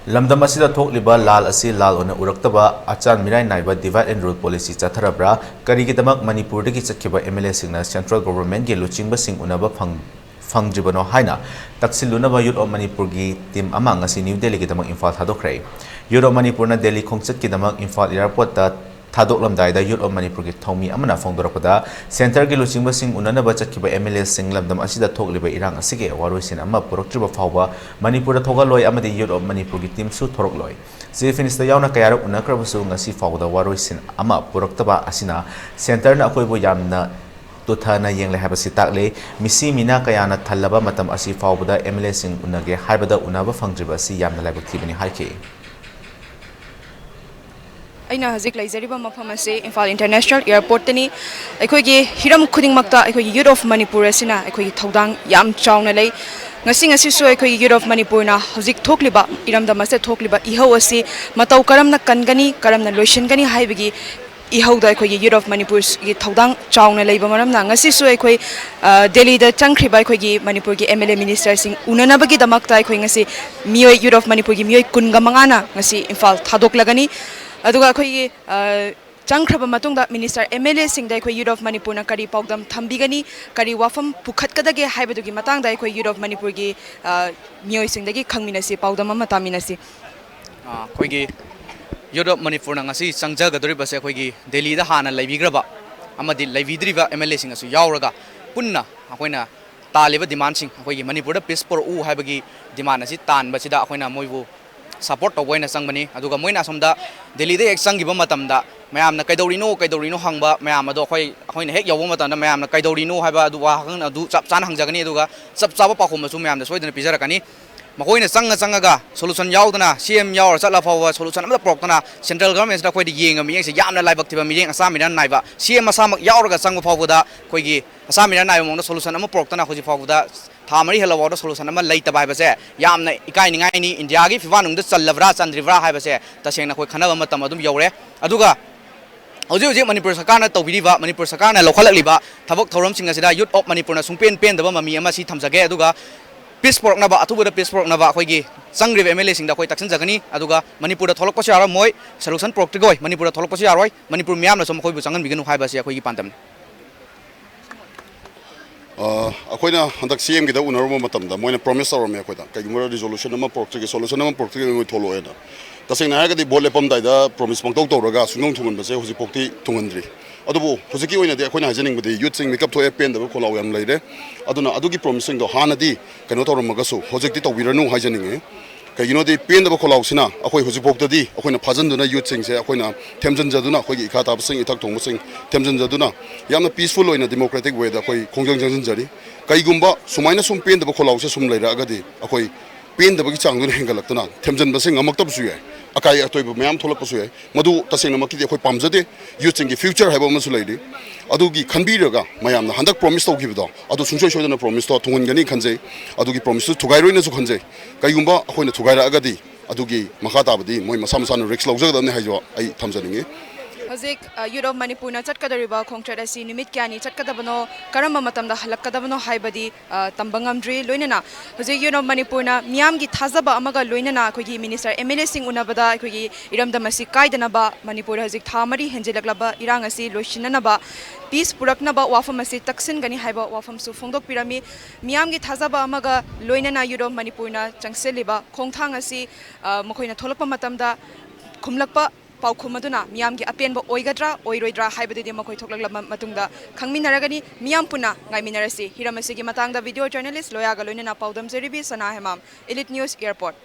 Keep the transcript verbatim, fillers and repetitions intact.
ꯂꯝꯗꯝ ꯑꯁꯤꯗ ꯊꯣꯛꯂꯤꯕ ꯂꯥꯜ ꯑꯁꯤ ꯂꯥꯜ ꯑꯣꯏꯅ ꯎꯔꯛꯇꯕ, ꯑꯆꯥꯟ ꯃꯤꯔꯥꯏ ꯅꯥꯏꯕ divide and rule policy ꯆꯠꯊꯔꯕ꯭ꯔꯥ? ꯀꯔꯤꯒꯤꯗꯃꯛ ꯃꯅꯤꯄꯨꯔꯗꯒꯤ ꯆꯠꯈꯤꯕ M L A ꯁꯤꯡꯅ central government ꯀꯤ ꯂꯨꯆꯤꯡꯕꯁꯤꯡ ꯎꯅꯕ ꯐꯪ-, ꯐꯪꯗ꯭ꯔꯤꯕꯅꯣ ꯍꯥꯏꯅ ꯇꯛꯁꯤꯜꯂꯨꯅꯕ Youth of Manipur ꯒꯤ team ꯑꯃ ꯉꯁꯤ ꯅ꯭ꯌꯨ ꯗꯦꯜꯂꯤꯒꯤꯗꯃꯛ ꯏꯝꯐꯥꯜ ꯊꯥꯗꯣꯛꯈ꯭ꯔꯦ꯫ Youth of Manipur ꯅ ꯗꯦꯜꯂꯤ ꯈꯣꯡꯆꯠꯀꯤꯗꯃꯛ ꯏꯝꯐꯥꯜ airport ꯇ ꯊꯥꯗꯣꯛꯂꯝꯗꯥꯏꯗ Youth of Manipur ꯒꯤ ꯊꯧꯃꯤ ꯑꯃꯅ ꯐꯣꯡꯗꯣꯔꯛꯄꯗ, centre ꯒꯤ ꯂꯨꯆꯤꯡꯕꯁꯤꯡ ꯎꯅꯅꯕ ꯆꯠꯈꯤꯕ M L A ꯁꯤꯡ ꯂꯝꯗꯝ ꯑꯁꯤꯗ ꯊꯣꯛꯂꯤꯕ ꯏꯔꯥꯡ ꯑꯁꯤꯒꯤ ꯋꯥꯔꯣꯏꯁꯤꯟ ꯑꯃ ꯄꯨꯔꯛꯇ꯭ꯔꯤꯕ ꯐꯥꯎꯕ ꯃꯅꯤꯄꯨꯔꯗ ꯊꯣꯛꯍꯜꯂꯣꯏ ꯑꯃꯗꯤ Youth of Manipur ꯒꯤ team ꯁꯨ ꯊꯣꯔꯛꯂꯣꯏ꯫ Chief Minister ꯌꯥꯎꯅ ꯀꯌꯥꯔꯛ ꯎꯅꯈ꯭ꯔꯕꯁꯨ ꯉꯁꯤ ꯐꯥꯎꯕꯗ ꯋꯥꯔꯣꯏꯁꯤꯟ ꯑꯃ ꯄꯨꯔꯛꯇꯕ ꯑꯁꯤꯅ centre ꯅ ꯑꯩꯈꯣꯏꯕꯨ ꯌꯥꯝꯅ ꯇꯨꯊꯅ ꯌꯦꯡꯂꯦ ꯍꯥꯏꯕꯁꯤ ꯇꯥꯛꯂꯤ꯫ ꯃꯤꯁꯤ ꯃꯤꯅꯥ ꯀꯌꯥꯅ ꯊꯜꯂꯕ ꯃꯇꯝ ꯑꯁꯤ ꯐꯥꯎꯕꯗ M L A ꯁꯤꯡ ꯎꯅꯒꯦ ꯍꯥꯏꯕꯗ ꯎꯅꯕ ꯐꯪꯗ꯭ꯔꯤꯕ ꯑꯁꯤ ꯌꯥꯝꯅ ꯂꯥꯏꯕꯛ ꯊꯤꯕꯅꯤ ꯍꯥꯏꯈꯤ꯫ ꯑꯩꯅ ꯍꯧꯖꯤꯛ ꯂꯩꯖꯔꯤꯕ ꯃꯐꯝ ꯑꯁꯤ ꯏꯝꯐꯥꯜ International Airport ꯇꯅꯤ꯫ ꯑꯩꯈꯣꯏꯒꯤ ꯍꯤꯔꯝ ꯈꯨꯗꯤꯡꯃꯛꯇ ꯑꯩꯈꯣꯏꯒꯤ Youth of Manipur ꯑꯁꯤꯅ ꯑꯩꯈꯣꯏꯒꯤ ꯊꯧꯗꯥꯡ ꯌꯥꯝ ꯆꯥꯎꯅ ꯂꯩ꯫ ꯉꯁꯤ, ꯉꯁꯤꯁꯨ ꯑꯩꯈꯣꯏꯒꯤ Youth of Manipur ꯅ ꯍꯧꯖꯤꯛ ꯊꯣꯛꯂꯤꯕ, ꯏꯔꯝꯗꯝ ꯑꯁꯤꯗ ꯊꯣꯛꯂꯤꯕ ꯏꯍꯧ ꯑꯁꯤ ꯃꯇꯧ ꯀꯔꯝꯅ ꯀꯟꯒꯅꯤ, ꯀꯔꯝꯅ ꯂꯣꯏꯁꯤꯟꯒꯅꯤ ꯍꯥꯏꯕꯒꯤ ꯏꯍꯧꯗ ꯑꯩꯈꯣꯏꯒꯤ Youth of Manipur ꯒꯤ ꯊꯧꯗꯥꯡ ꯆꯥꯎꯅ ꯂꯩꯕ ꯃꯔꯝꯅ ꯉꯁꯤꯁꯨ ꯑꯩꯈꯣꯏ, ꯑ, ꯗꯦꯜꯂꯤꯗ ꯆꯪꯈ꯭ꯔꯤꯕ ꯑꯩꯈꯣꯏꯒꯤ ꯃꯅꯤꯄꯨꯔꯒꯤ M L A minister ꯁꯤꯡ ꯎꯅꯅꯕꯒꯤꯗꯃꯛꯇ ꯑꯩꯈꯣꯏ ꯉꯁꯤ ꯃꯤꯑꯣꯏ, Youth of Manipur ꯒꯤ ꯃꯤꯑꯣꯏ ꯀꯨꯟꯒ ꯃꯉꯥꯅ ꯉꯁꯤ ꯏꯝꯐꯥꯜ ꯊꯥꯗꯣꯛꯂꯒꯅꯤ꯫ ꯑꯗꯨꯒ ꯑꯩꯈꯣꯏꯒꯤ, ꯑ, ꯆꯪꯈ꯭ꯔꯕ ꯃꯇꯨꯡꯗ minister, M L A ꯁꯤꯡꯗ ꯑꯩꯈꯣꯏ Youth of Manipur ꯅ ꯀꯔꯤ ꯄꯥꯎꯗꯝ ꯊꯝꯕꯤꯒꯅꯤ, ꯀꯔꯤ ꯋꯥꯐꯝ ꯄꯨꯈꯠꯀꯗꯒꯦ ꯍꯥꯏꯕꯗꯨꯒꯤ ꯃꯇꯥꯡꯗ ꯑꯩꯈꯣꯏ Youth of Manipur ꯒꯤ, ꯑ, ꯃꯤꯑꯣꯏꯁꯤꯡꯗꯒꯤ ꯈꯪꯃꯤꯟꯅꯁꯤ, ꯄꯥꯎꯗꯝ ꯑꯃ ꯇꯥꯃꯤꯟꯅꯁꯤ꯫ ꯑ, ꯑꯩꯈꯣꯏꯒꯤ Youth of Manipur ꯅ ꯉꯁꯤ ꯆꯪꯖꯒꯗꯧꯔꯤꯕꯁꯦ ꯑꯩꯈꯣꯏꯒꯤ ꯗꯦꯜꯂꯤꯗ ꯍꯥꯟꯅ ꯂꯩꯕꯤꯈ꯭ꯔꯕ ꯑꯃꯗꯤ ꯂꯩꯕꯤꯗ꯭ꯔꯤꯕ M L A ꯁꯤꯡꯒꯁꯨ ꯌꯥꯎꯔꯒ ꯄꯨꯟꯅ ꯑꯩꯈꯣꯏꯅ ꯇꯥꯜꯂꯤꯕ demand ꯁꯤꯡ, ꯑꯩꯈꯣꯏꯒꯤ ꯃꯅꯤꯄꯨꯔꯗ peace ꯄꯨꯔꯛꯎ ꯍꯥꯏꯕꯒꯤ demand ꯑꯁꯤ ꯇꯥꯟꯕꯁꯤꯗ ꯑꯩꯈꯣꯏꯅ ꯃꯣꯏꯕꯨ support ꯇꯧꯕ ꯑꯣꯏꯅ ꯆꯪꯕꯅꯤ꯫ ꯑꯗꯨꯒ ꯃꯣꯏꯅ ꯑꯁꯣꯝꯗ ꯗꯦꯜꯂꯤꯗ ꯍꯦꯛ ꯆꯪꯈꯤꯕ ꯃꯇꯝꯗ ꯃꯌꯥꯝꯅ "ꯀꯩꯗꯧꯔꯤꯅꯣ, ꯀꯩꯗꯧꯔꯤꯅꯣ?" ꯍꯪꯕ ꯃꯌꯥꯝ ꯑꯗꯣ ꯑꯩꯈꯣꯏ, ꯑꯩꯈꯣꯏꯅ ꯍꯦꯛ ꯌꯧꯕ ꯃꯇꯝꯗ ꯃꯌꯥꯝꯅ "ꯀꯩꯗꯧꯔꯤꯅꯣ?" ꯍꯥꯏꯕ ꯑꯗꯨ ꯋꯥꯍꯪ ꯑꯗꯨ ꯆꯞ ꯆꯥꯅ ꯍꯪꯖꯒꯅꯤ, ꯑꯗꯨꯒ ꯆꯞ ꯆꯥꯕ ꯄꯥꯎꯈꯨꯝ ꯑꯗꯨꯁꯨ ꯃꯌꯥꯝꯗ ꯁꯣꯏꯗꯅ ꯄꯤꯖꯔꯛꯀꯅꯤ꯫ ꯃꯈꯣꯏꯅ ꯆꯪꯉ ꯆꯪꯉꯒ solution ꯌꯥꯎꯗꯅ, C M ꯌꯥꯎꯔ ꯆꯠꯂ ꯐꯥꯎꯕ solution ꯑꯃꯠꯇ ꯄꯨꯔꯛꯇꯅ, central government ꯁꯤꯗ ꯑꯩꯈꯣꯏꯗ ꯌꯦꯡꯉ ꯃꯤꯠꯌꯦꯡꯁꯦ ꯌꯥꯝꯅ ꯂꯥꯏꯕꯛ ꯊꯤꯕ ꯃꯤꯠꯌꯦꯡ ꯑꯆꯥ ꯃꯤꯔꯥꯟ ꯅꯥꯏꯕ, C M ꯃꯁꯥꯃꯛ ꯌꯥꯎꯔꯒ ꯆꯪꯕ ꯐꯥꯎꯕꯗ ꯑꯩꯈꯣꯏꯒꯤ ꯑꯆꯥ ꯃꯤꯔꯥꯟ ꯅꯥꯏꯕ ꯃꯑꯣꯡꯗ solution ꯑꯃ ꯄꯨꯔꯛꯇꯅ ꯍꯧꯖꯤꯛ ꯐꯥꯎꯕꯗ ꯊꯥ ꯃꯔꯤ ꯍꯦꯜꯂꯕ ꯐꯥꯎꯗ solution ꯑꯃ ꯂꯩꯇꯕ ꯍꯥꯏꯕꯁꯦ ꯌꯥꯝꯅ ꯏꯀꯥꯏꯅꯤꯡꯉꯥꯏꯅꯤ꯫ ꯏꯟꯗꯤꯌꯥꯒꯤ ꯐꯤꯕꯥꯟ ꯅꯨꯡꯗ ꯆꯜꯂꯕ꯭ꯔꯥ, ꯆꯟꯗ꯭ꯔꯤꯕ꯭ꯔꯥ ꯍꯥꯏꯕꯁꯦ ꯇꯁꯦꯡꯅ ꯑꯩꯈꯣꯏ ꯈꯟꯅꯕ ꯃꯇꯝ ꯑꯗꯨꯝ ꯌꯧꯔꯦ꯫ ꯑꯗꯨꯒ ꯍꯧꯖꯤꯛ ꯍꯧꯖꯤꯛ ꯃꯅꯤꯄꯨꯔ ꯁꯔꯀꯥꯔꯅ ꯇꯧꯕꯤꯔꯤꯕ, ꯃꯅꯤꯄꯨꯔ ꯁꯔꯀꯥꯔꯅ ꯂꯧꯈꯠꯂꯛꯂꯤꯕ ꯊꯕꯛ ꯊꯧꯔꯝꯁꯤꯡ ꯑꯁꯤꯗ Youth of Manipur ꯅ ꯁꯨꯡꯄꯦꯟ ꯄꯦꯟꯗꯕ ꯃꯃꯤ ꯑꯃ ꯁꯤ ꯊꯝꯖꯒꯦ꯫ ꯑꯗꯨꯒ ꯄꯤꯁ ꯄꯨꯔꯛꯅꯕ, ꯑꯊꯨꯕꯗ ꯄꯤꯁ ꯄꯨꯔꯛꯅꯕ ꯑꯩꯈꯣꯏꯒꯤ ꯆꯪꯈ꯭ꯔꯤꯕ ꯑꯦꯝ ꯑꯦꯜ ꯑꯦꯁꯤꯡꯗ ꯑꯩꯈꯣꯏ ꯇꯛꯁꯤꯟꯖꯒꯅꯤ꯫ ꯑꯗꯨꯒ ꯃꯅꯤꯄꯨꯔꯗ ꯊꯣꯛꯂꯛꯄꯁꯨ ꯌꯥꯔꯝꯃꯣꯏ, ꯁꯣꯂꯨꯁꯟ ꯄꯨꯔꯛꯇ꯭ꯔꯤꯈꯣꯏ, ꯃꯅꯤꯄꯨꯔꯗ ꯊꯣꯛꯂꯛꯄꯁꯨ ꯌꯥꯔꯣꯏ, ꯃꯅꯤꯄꯨꯔ ꯃꯤꯌꯥꯝꯅꯁꯨ ꯃꯈꯣꯏꯕꯨ ꯆꯪꯍꯟꯕꯤꯒꯅꯨ ꯍꯥꯏꯕꯁꯤ ꯑꯩꯈꯣꯏꯒꯤ ꯄꯥꯟꯗꯝꯅꯤ꯫ ꯑ, ꯑꯩꯈꯣꯏꯅ ꯍꯟꯗꯛ ꯁꯤ ꯑꯦꯝꯒꯤꯗ ꯎꯅꯔꯨꯕ ꯃꯇꯝꯗ ꯃꯣꯏꯅ ꯄ꯭ꯔꯣꯃꯤꯁ ꯇꯧꯔꯝꯃꯦ ꯑꯩꯈꯣꯏꯗ, ꯀꯩꯒꯨꯝꯕ ꯔꯤꯖꯣꯂꯨꯁꯟ ꯑꯃ ꯄꯨꯔꯛꯇ꯭ꯔꯤꯒꯩ, ꯁꯣꯂꯨꯁꯟ ꯑꯃ ꯄꯨꯔꯛꯇ꯭ꯔꯤꯒꯩ ꯃꯣꯏ ꯊꯣꯛꯂꯛꯑꯣꯏꯅ꯫ ꯇꯁꯦꯡꯅ ꯍꯥꯏꯔꯒꯗꯤ ꯚꯣꯠ ꯂꯦꯞꯄꯝꯗꯥꯏꯗ ꯄ꯭ꯔꯣꯃꯤꯁ ꯄꯪꯇꯧ ꯇꯧꯔꯒ ꯁꯨꯡꯊꯨꯡ ꯊꯨꯡꯍꯟꯕꯁꯦ ꯍꯧꯖꯤꯛꯐꯥꯎꯗꯤ ꯊꯨꯡꯍꯟꯗ꯭ꯔꯤ꯫ ꯑꯗꯨꯕꯨ ꯍꯧꯖꯤꯛꯀꯤ ꯑꯣꯏꯅꯗꯤ ꯑꯩꯈꯣꯏꯅ ꯍꯥꯏꯖꯅꯤꯡꯕꯗꯤ ꯌꯨꯠꯁꯤꯡ ꯃꯤꯀꯞ ꯊꯣꯛꯑꯦ, ꯄꯦꯟꯗꯕ ꯈꯣꯜꯂꯥꯎ ꯌꯥꯝ ꯂꯩꯔꯦ꯫ ꯑꯗꯨꯅ ꯑꯗꯨꯒꯤ ꯄ꯭ꯔꯣꯃꯤꯁꯁꯤꯡꯗꯣ ꯍꯥꯟꯅꯗꯤ ꯀꯩꯅꯣ ꯇꯧꯔꯝꯃꯒꯁꯨ ꯍꯧꯖꯤꯛꯇꯤ ꯇꯧꯕꯤꯔꯅꯨ ꯍꯥꯏꯖꯅꯤꯡꯉꯤ꯫ ꯀꯩꯒꯤꯅꯣꯗꯤ ꯄꯦꯟꯗꯕ ꯈꯣꯜꯂꯥꯎꯁꯤꯅ ꯑꯩꯈꯣꯏ ꯍꯧꯖꯤꯛꯐꯥꯎꯗꯗꯤ ꯑꯩꯈꯣꯏꯅ ꯐꯥꯖꯤꯟꯗꯨꯅ ꯌꯨꯠꯁꯤꯡꯁꯦ ꯑꯩꯈꯣꯏꯅ ꯊꯦꯝꯖꯤꯟꯖꯗꯨꯅ, ꯑꯩꯈꯣꯏꯒꯤ ꯏꯈꯥ ꯇꯥꯕꯁꯤꯡ, ꯏꯊꯛ ꯊꯣꯡꯕꯁꯤꯡ ꯊꯦꯝꯖꯤꯟꯖꯗꯨꯅ ꯌꯥꯝꯅ ꯄꯤꯁꯐꯨꯜ ꯑꯣꯏꯅ ꯗꯦꯃꯣꯀ꯭ꯔꯦꯇꯤꯛ ꯋꯦꯗ ꯑꯩꯈꯣꯏ ꯈꯣꯡꯖꯪ ꯆꯪꯁꯤꯟꯖꯔꯤ꯫ ꯀꯩꯒꯨꯝꯕ ꯁꯨꯃꯥꯏꯅ ꯁꯨꯝ ꯄꯦꯟꯗꯕ ꯈꯣꯜꯂꯥꯎꯁꯦ ꯁꯨꯝ ꯂꯩꯔꯛꯑꯒꯗꯤ ꯑꯩꯈꯣꯏ ꯄꯦꯟꯗꯕꯒꯤ ꯆꯥꯡꯗꯨꯅ ꯍꯦꯟꯒꯠꯂꯛꯇꯨꯅ ꯊꯦꯝꯖꯤꯟꯕꯁꯦ ꯉꯝꯃꯛꯇꯕꯁꯨ ꯌꯥꯏ, ꯑꯀꯥꯏ ꯑꯇꯣꯏꯕ ꯃꯌꯥꯝ ꯊꯣꯛꯂꯛꯄꯁꯨ ꯌꯥꯏ꯫ ꯃꯗꯨ ꯇꯁꯦꯡꯅꯃꯛꯀꯤꯗꯤ ꯑꯩꯈꯣꯏ ꯄꯥꯝꯖꯗꯦ꯫ ꯌꯨꯠꯁꯤꯡꯒꯤ ꯐ꯭ꯌꯨꯆꯔ ꯍꯥꯏꯕ ꯑꯃꯁꯨ ꯂꯩꯔꯤ꯫ ꯑꯗꯨꯒꯤ ꯈꯟꯕꯤꯔꯒ ꯃꯌꯥꯝꯅ ꯍꯟꯗꯛ ꯄ꯭ꯔꯣꯃꯤꯁ ꯇꯧꯈꯤꯕꯗꯣ ꯑꯗꯨ ꯁꯨꯡꯁꯣꯏ ꯁꯣꯏꯗꯅ ꯄ꯭ꯔꯣꯃꯤꯁꯇꯣ ꯊꯨꯡꯍꯟꯒꯅꯤ ꯈꯟꯖꯩ꯫ ꯑꯗꯨꯒꯤ ꯄ꯭ꯔꯣꯃꯤꯁꯇꯨ ꯊꯨꯒꯥꯏꯔꯣꯏꯅꯁꯨ ꯈꯟꯖꯩ꯫ ꯀꯩꯒꯨꯝꯕ ꯑꯩꯈꯣꯏꯅ ꯊꯨꯒꯥꯏꯔꯛꯑꯒꯗꯤ ꯑꯗꯨꯒꯤ ꯃꯈꯥ ꯇꯥꯕꯗꯤ ꯃꯣꯏ ꯃꯁꯥ ꯃꯁꯥꯅ ꯔꯤꯛꯁ ꯂꯧꯖꯒꯗꯕꯅꯤ ꯍꯥꯏꯁꯨ ꯑꯩ ꯊꯝꯖꯅꯤꯡꯉꯤ꯫ ꯍꯧꯖꯤꯛ ꯌꯨꯠ ꯑꯣꯐ ꯃꯅꯤꯄꯨꯔꯅ ꯆꯠꯀꯗꯧꯔꯤꯕ ꯈꯣꯡꯆꯠ ꯑꯁꯤ ꯅꯨꯃꯤꯠ ꯀꯌꯥꯅꯤ ꯆꯠꯀꯗꯕꯅꯣ, ꯀꯔꯝꯕ ꯃꯇꯝꯗ ꯍꯜꯂꯛꯀꯗꯕꯅꯣ ꯍꯥꯏꯕꯗꯤ ꯑ, ꯇꯝꯕ ꯉꯝꯗ꯭ꯔꯤ꯫ ꯂꯣꯏꯅꯅ ꯍꯧꯖꯤꯛ ꯌꯨꯠ ꯑꯣꯐ ꯃꯅꯤꯄꯨꯔꯅ ꯃꯤꯌꯥꯝꯒꯤ ꯊꯥꯖꯕ ꯑꯃꯒ ꯂꯣꯏꯅꯅ ꯑꯩꯈꯣꯏꯒꯤ ꯃꯤꯅꯤꯁꯇꯔ, ꯑꯦꯝ ꯑꯦꯜ ꯑꯦꯁꯤꯡ ꯎꯅꯕꯗ ꯑꯩꯈꯣꯏꯒꯤ ꯏꯔꯝꯗꯝ ꯑꯁꯤ ꯀꯥꯏꯗꯅꯕ, ꯃꯅꯤꯄꯨꯔꯗ ꯍꯧꯖꯤꯛ ꯊꯥ ꯃꯔꯤ ꯍꯦꯟꯖꯤꯜꯂꯛꯂꯕ ꯏꯔꯥꯡ ꯑꯁꯤ ꯂꯣꯏꯁꯤꯟꯅꯅꯕ, ꯄꯤꯁ ꯄꯨꯔꯛꯅꯕ ꯋꯥꯐꯝ ꯑꯁꯤ ꯇꯛꯁꯤꯟꯒꯅꯤ ꯍꯥꯏꯕ ꯋꯥꯐꯝꯁꯨ ꯐꯣꯡꯗꯣꯛꯄꯤꯔꯝꯃꯤ꯫ ꯃꯤꯌꯥꯝꯒꯤ ꯊꯥꯖꯕ ꯑꯃꯒ ꯂꯣꯏꯅꯅ ꯌꯨꯠ ꯑꯣꯐ ꯃꯅꯤꯄꯨꯔꯅ ꯆꯪꯁꯤꯜꯂꯤꯕ ꯈꯣꯡꯊꯥꯡ ꯑꯁꯤ, ꯑ, ꯃꯈꯣꯏꯅ ꯊꯣꯛꯂꯛꯄ ꯃꯇꯝꯗ ꯈꯨꯝꯂꯛꯄ ꯄꯥꯎꯈꯨꯝ ꯑꯗꯨꯅ ꯃꯤꯌꯥꯝꯒꯤ ꯑꯄꯦꯟꯕ ꯑꯣꯏꯒꯗ꯭ꯔꯥ ꯑꯣꯏꯔꯣꯏꯗ꯭ꯔꯥ ꯍꯥꯏꯕꯗꯨꯗꯤ ꯃꯈꯣꯏ ꯊꯣꯛꯂꯛꯂꯕ ꯃꯇꯨꯡꯗ ꯈꯪꯃꯤꯟꯅꯔꯒꯅꯤ꯫ ꯃꯤꯌꯥꯝ ꯄꯨꯟꯅ ꯉꯥꯏꯃꯤꯟꯅꯔꯁꯤ꯫ ꯍꯤꯔꯝ ꯑꯁꯤꯒꯤ ꯃꯇꯥꯡꯗ ꯚꯤꯗꯤꯑꯣ ꯖꯔꯅꯦꯂꯤꯁ ꯂꯣꯌꯥꯒ ꯂꯣꯏꯅꯅ ꯄꯥꯎꯗꯝ ꯖꯦꯔꯤꯕꯤ ꯁꯅꯥ ꯍꯦꯃꯥꯝ, ꯏꯂꯤꯠ ꯅ꯭ꯌꯨꯁ, ꯑꯦꯌꯔꯄꯣꯔꯠ꯫